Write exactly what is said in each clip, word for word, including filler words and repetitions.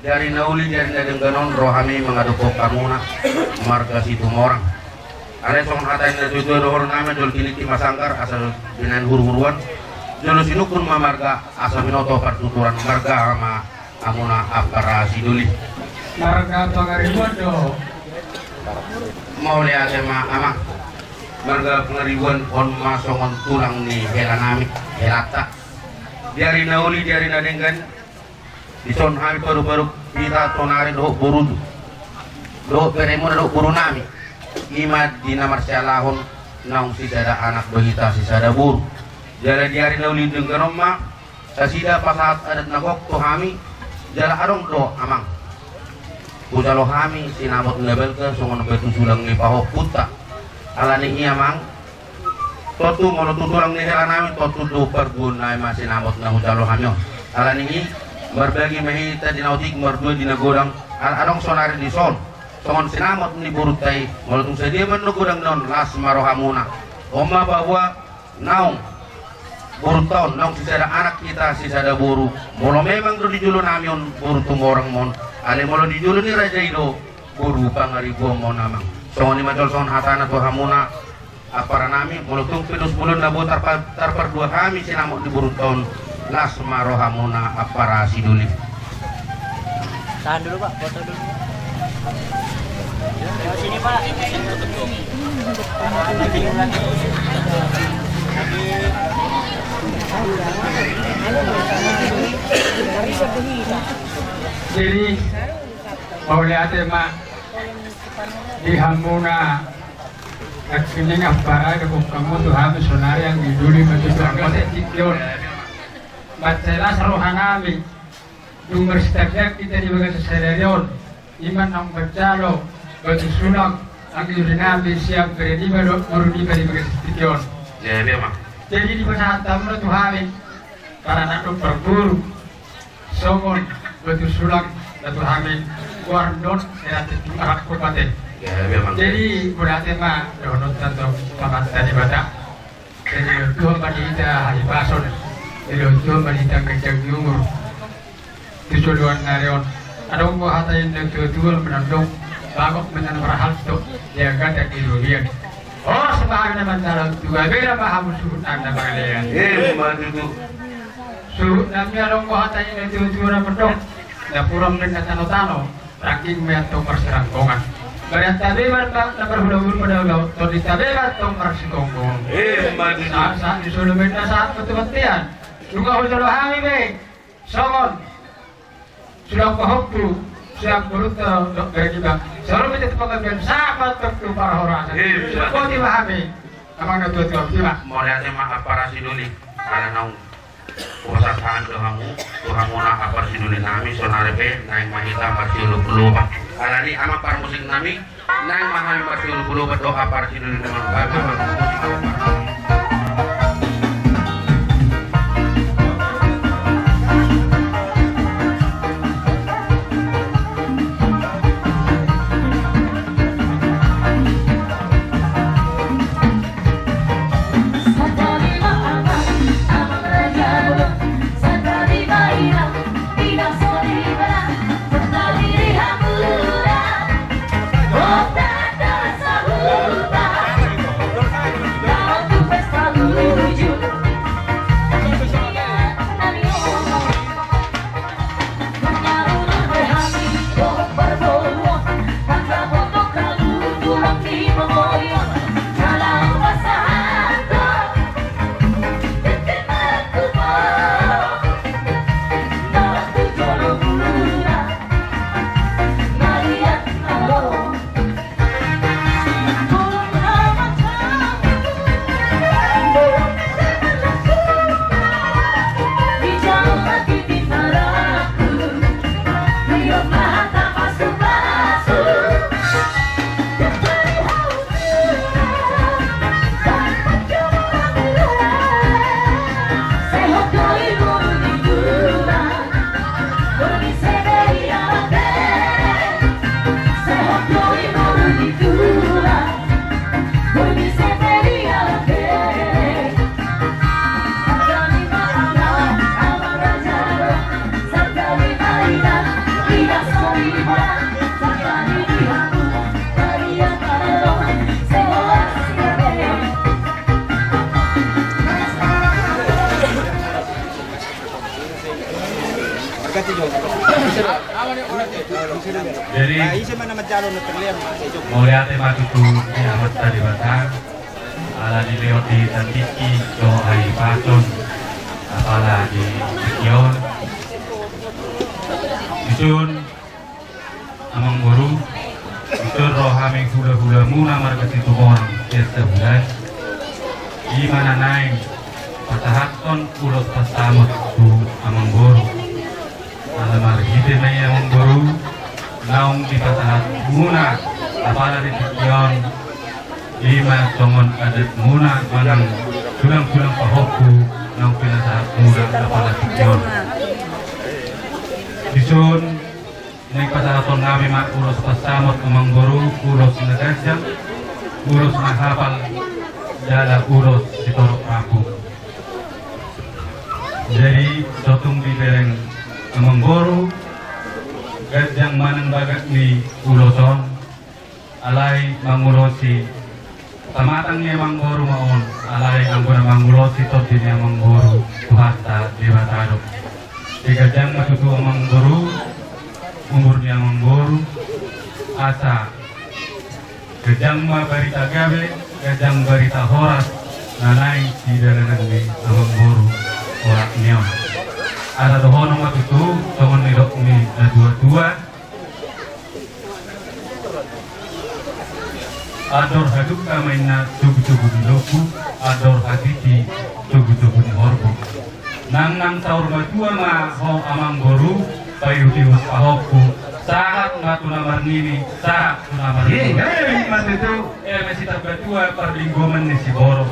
Di ari na uli, di ari na denggan on ro hami mangadophon hamuna marga Situmorang. Alai songon hata ni na tuatua dohonon nami, jolo tiniti ma sanggar asa binahen huruhuruan, jolo sinungkun ma marga asa binoto partuturan, marga ma hamuna Ampara Sidoli. Marga Pangaribuan do. Mauliate ma amang. Marga Pangaribuan on ma songon tulang ni hela nami, helanta. Di ari na uli, di ari na denggan, dison hami paruparu hita saonari dohot boru, dohot beremuna dohot boru nami. I ma di na marsialahon naung sisada anak do hita sisada boru. Jala di ari na uli denggan on ma nasida pasahat adat na gok tu hami. Jala adong do amang, hujalo hami sinamot na balga songon batu sulang ni pahompunta. Alani i amang, tontu molo tu tulang ni hela nami, tontu tu parguon nami ma sinamot na hujalo hami on. Alani i marbagi ma hita di na otik, mardua di na godang. Ala adong saonari dison songon sinamot ni borunta i, molo tung sadia ma godang ni on, las ma rohamuna. On ma paboa naung borunta on naung sisada anak hita sisada boru. Molo memang do di jolo nami on boru Tumorang ma on, alai molo di jolo ni raja i do boru Pangaribuan ma on amang. Songon i ma jolo songon hatana tu hamuna Ampara nami, molo tung pinus bolon na boi tarpa-, tarpardua hami sinamot ni borunta on, las ma rohamuna Ampara Sidoli. Tahan dulu, Pak, foto dulu. Sini, Pak. Jadi, mauliate ma di hamuna. Nangkining Ampara, didok hamu tu hami saonari, anggi doli ma tutu angka tingki on. Mansai las roha nami dung marsitanggang hita di bagasan sadari on. I ma naung manjalo batu sulang anggi doli nami sian bere niba dohot boru niba di bagasan tingki on. Jadi dipasahat hamu ma tu hami paranak dohot parboru songon batu sulang na tu hami goarna on, era tetu arak kopate. Jadi mauliate ma dohononta tu Amanta Debata. Jadi dohot Tuhan ma di hita hahipason, jadi dohot Tuhan ma di hita ganjang ni umur. Tu joloan ni ari on, adong do hata ni na tuatua manandok, bagot ma na marhalto, dia gatak di lolian. Horas ma hami na manjalo, tu gabe ma hamu suhut nami na pangalean. Ima tutu. Suhut nami, adong do hata ni na tuatua na mandok: Napuran ma na tanotano, rangging ma antong marsiranggongan. Barian tabe ma na marhulahula padaulaon, tondi tabe ma antong marsigomgom. Ima tutu. Sahat sahat ni solu ma na sahat ma tu bontean. Nunga hujalo hami be songon sulang pahompu, sulang borunta dohot bere niba. Solu ma tutu panggabean, sahat ma antong tu parhorasan. Ima tutu. Boti ma hami, amang na tuatua, boti ma. Mauliate ma Ampara Sidoli, ala naung hupasahat do hamu tu hamuna Ampara Sidoli nami, saonari pe naeng ma hita marsiolopolopan. Alani i amang parmusik nami, naeng ma hami marsiolopolopan dohot Ampara Sidoli nami. Jadi, mauliate ma tutu di Amanta Debata, ala dilehon di hita tingki dohot hahipason apala di tingki on. Dison, Amangboru, dison ro hami hulahulamuna marga Situmorang sian Sabulan. I ma na naeng pasahathon ulos pansamot tu Amangboru. Ala marhite ma i Amangboru, naung dipasahatmuna apala di tingki on, i ma songon adatmuna manang tulang-tulang pahompu naung pinasahatmuna apala di tingki on. Dison, naeng pasahaton nami ma ulos pansamot Amangboru, ulos na ganjang, ulos na hapal, jala ulos sitorop rambu. Jadi, so tung dibereng Amangboru, ganjang manang bagas ni ulos on, alai mangulosi pamatang ni Amangboru ma on, alai anggo na mangulosi tondi ni Amangboru Tuhanta Debata do. Jadi ganjang ma tutu Amangboru, umur ni Amangboru, asa ganjang ma barita gabe, ganjang barita horas, na naeng sidalanan ni Amangboru horas ni on. Asa dohonon ma tutu, songon nidok ni natuatua, andor hadungka ma inna togutogu ni lombu, andor hatiti togutogu ni horbo. Nangnang saur matua ma ho Amangboru, paihutihut pahompu, sahat ma tu na marnini, sahat tu na marnini. Ima tutu. Eme sitamba tua parlinggoman ni siborok.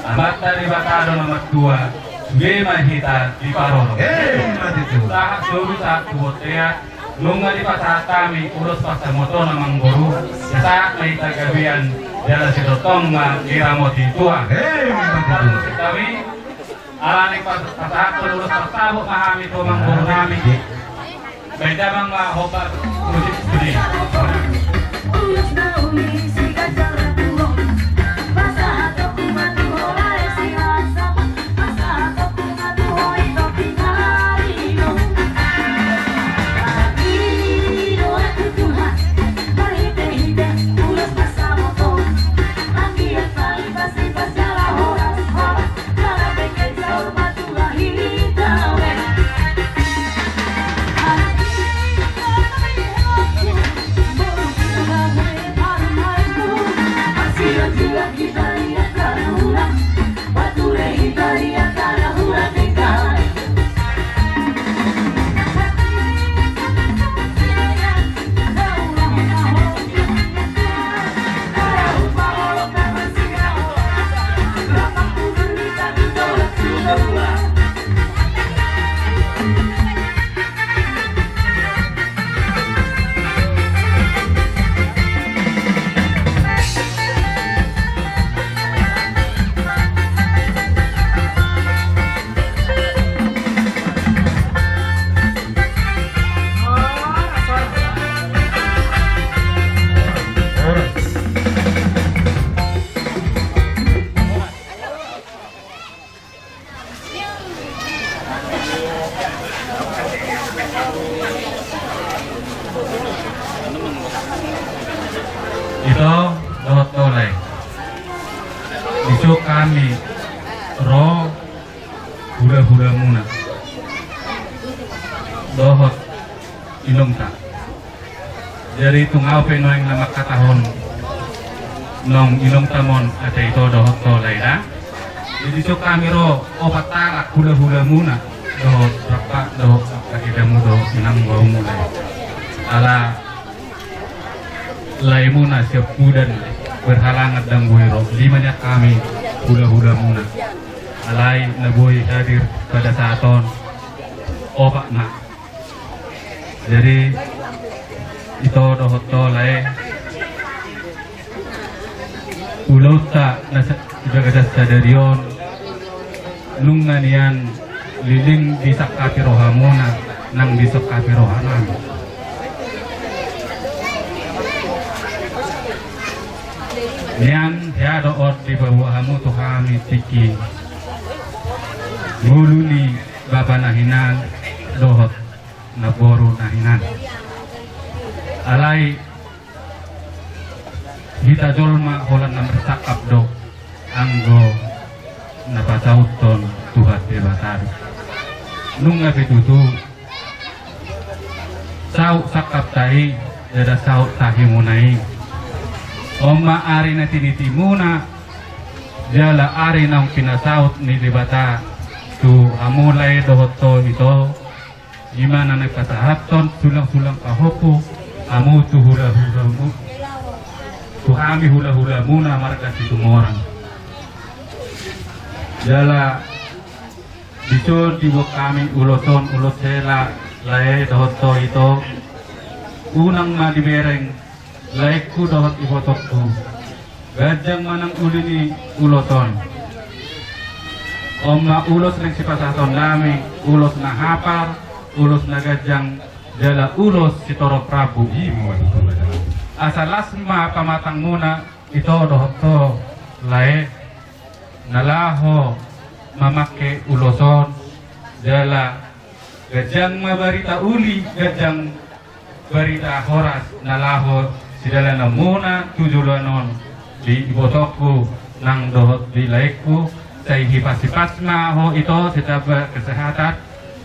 Amanta Debata do na martua, sude ma hita diparorot. Ima tutu. Sahat solu sahat tu bontean, nunga dipasahat hami ulos pansamot on Amangboru, sahat ma hita gabean, jala sitongtong ma diramoti Tuhan. Ima tutu. Hami, alani pas-, pasahathon ulos pansamot ma hami tu Amangboru nami. Baen damang ma hombar musik studi. Ito dohot Tole. Dison hami ro hulahulamuna dohot inongta. Jadi tung au pe naeng na mangkatahon nang inongta ma on ate Ito dohot Tole da. Jadi dison hami ro opat halak hulahulamuna dohot bapa dohot angka idamu dohot inang baomu da. Ala laemuna siampudan berhalangan ndang boi ro, lima nian hami hulahulamuna. Alai na boi hadir pada saat on opat ma. Jadi Ito dohot Tole, ulaonta na sa-, di bagasan sadari on, nunga nian leleng disangkapi rohamuna nang disangkapi rohanami. Nian hea do on dipaboa hamu tu hami tingki ngolu ni bapa na hinan dohot namboru na hinan. Alai hita jolma holan na marsangkap do anggo na pasauthon Tuhan Debata do. Nunga pe tutu saut sangkapta i, jala saut tahimuna i. On ma ari na tinitimuna, jala ari naung pinasaut ni Debata tu hamu lae dohot ho ito, ima na naeng pasahathon sulang-sulang pahompu hamu tu hula-hulamu, tu hami hula-hulamuna marga Situmorang. Jala dison diboan hami ulos on, ulos hela, lae dohot ho ito. Unang ma dibereng laengku dohot ibotongku. Ganjang ma nang uli ni ulos on. On ma ulos naeng sipasahatonnami, ulos na hapar, ulos na ganjang, jala ulos sitorop rambu. Ima tutu. Asa las ma pamatangmuna ito dohot ho lae, na laho mamangke ulos on, jala ganjang ma barita uli, ganjang barita horas na laho sidalananmuna tu joloan on di ibotongku nang dohot di laengku. Sai hipas-hipas ma ho ito, sitamba kesehatan,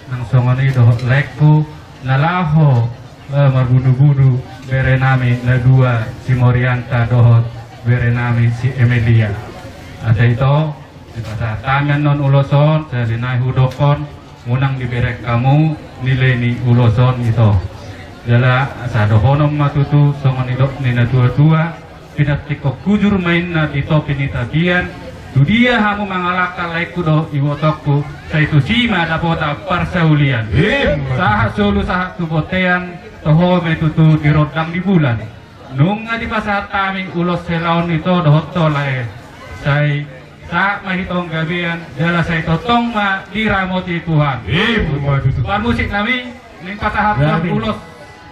nang songon i dohot laengku na laho, eh, marbudu-budu berenami na dua, si Morianta dohot berenami si Emelia. Asa ito, dipasahat hami annon ulos on, sahali nai hudokkon, unang dibereng hamu nilai ni ulos on ito. Jala asa dohonon ma tutu songon nidok ni natua-tua: Pinantikhon hujur ma inna di topi ni tapian, tu dia hamu mangalangka laengku dohot ibotongku, sai tusi ma dapotan parsaulian. Ima. Sahat solu sahat tu bontean, toho ma i tutu di rondang ni bulan. Nunga dipasahat hami ulos hela on ito dohot ho lae, sai sahat ma hita on gabean, jala sai tongtong ma diramoti Tuhan. Ima tutu. Parmusiknami, naeng pasahathon ulos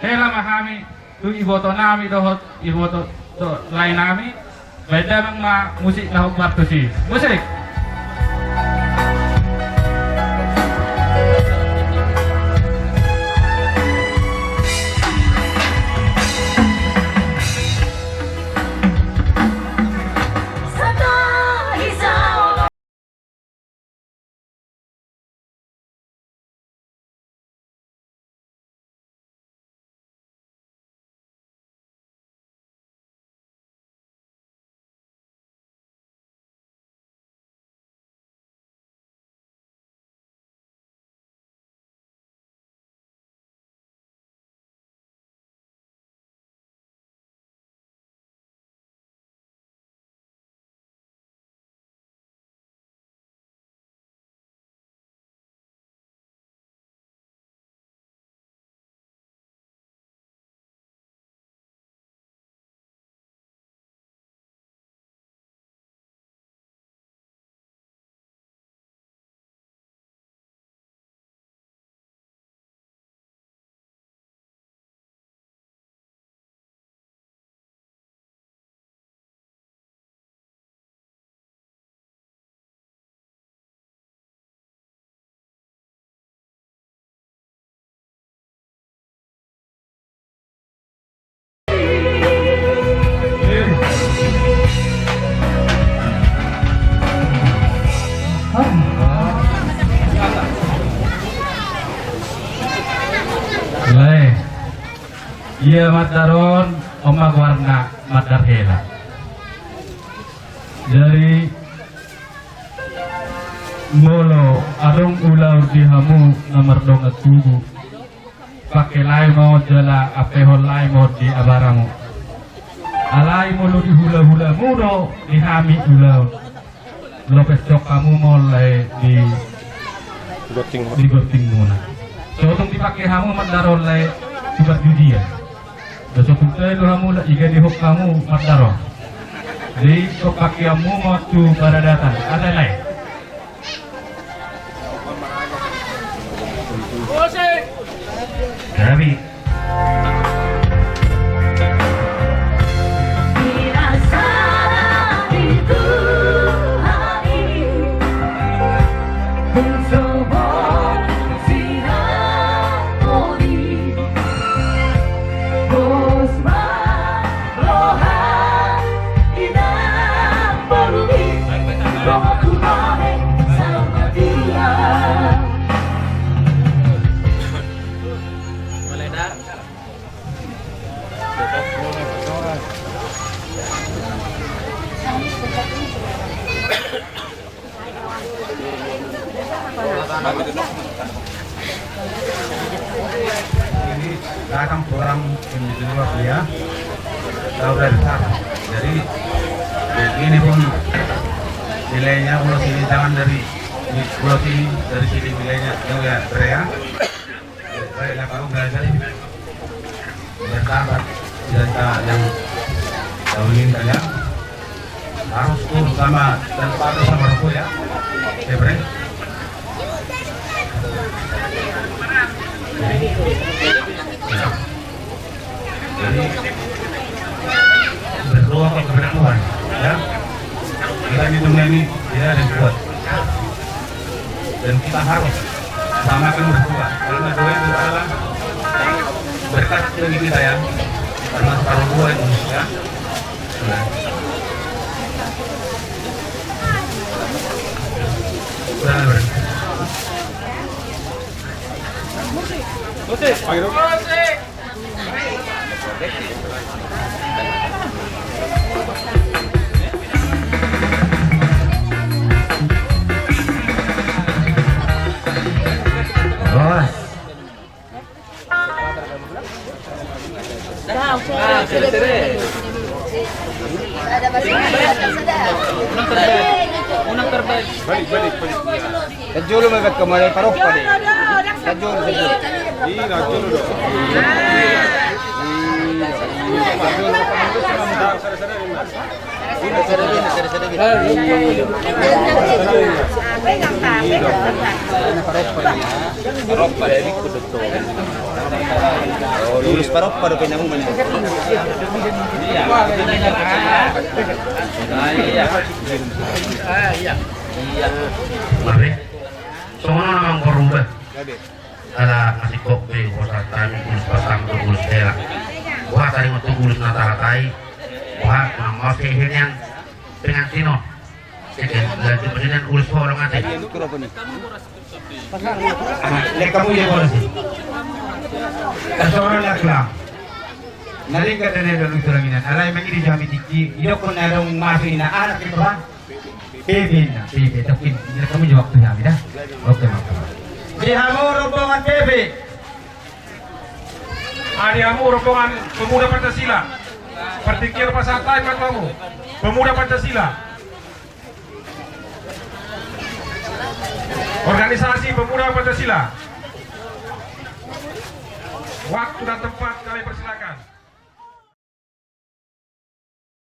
hela ma hami tu ibotonami dohot iboto dohot laenami. Baen damang ma musik na hombar tusi. Musik. Lae, ia mandar on, on ma goarna mandar hela. Jadi molo adong ulaon di hamu na mardongan tubu, pangke lae ma on jala ampehon lae ma on di abaramu. Alai molo di hula-hulamu do di hami ulaon, lopeshon hamu ma on lae di gontingmuna. So tung dipangke hamu mandar on lae tu parjujian. Dohot so tung tolu hamu, igadehon hamu mandar on. Jadi so pangkeanmu ma tu paradatan. Ate lae. Gabe. Kurang ini di luar dia. Tahu dari besar. Jadi ini pun nilainya, ulos ini jangan dari, ulos ini dari sini nilainya, yang ya, Drea. Baiklah, kamu belajar ini. Bersahabat, tidak ada yang kau inginkan, ya. Harus tuh sama dan patuh sama orang tua, ya. Oke, Bre. Jadi, ya. Jadi, berdoa kepada Tuhan, ya. Kita di dunia ini tidak ada yang kuat. Dan kita harus sama-sama berdoa. Karena doa itu adalah berkat bagi kita, ya. Karena separuh doa itu, ya. Nah. Udah, udah. Unang terbaik. Unang terbaik. Balik, balik, balik. Tajolo ma, bek kemarin parompa deh. Tajolo, tajolo. Iya, tajolo dong. Iya, iya. Tajolo, tajolo. Parompa deh. Oh, lulus parompa dope namu mana? Iya. Iya. Iya. Songon on amang boru ba. Ala masingkop be hupasahat hami ulos pasahat dohot ulos hela. Boha taringot tu ulos na tahatai? Boha na mamasu hehenian pengantin on? Sekian, lanjut persidangan ulos holong ate. Lek hamu ia bolas i. Tarsongon na kla. Na lenggan do na i dalam tulanginan. Alai mangidi jo hami tingki. Idokkon na adong masu ina anak itu ha. P P na, P P. Tapi lek hamu jo waktu hami da. Oke, maaf. Di hamu rombongan P P. Adi hamu rombongan pemuda Pancasila. Partingkian pasahat hami ma tu hamu. Pemuda Pancasila. Organisasi Pemuda Pancasila. Waktu dan tempat kami persilakan.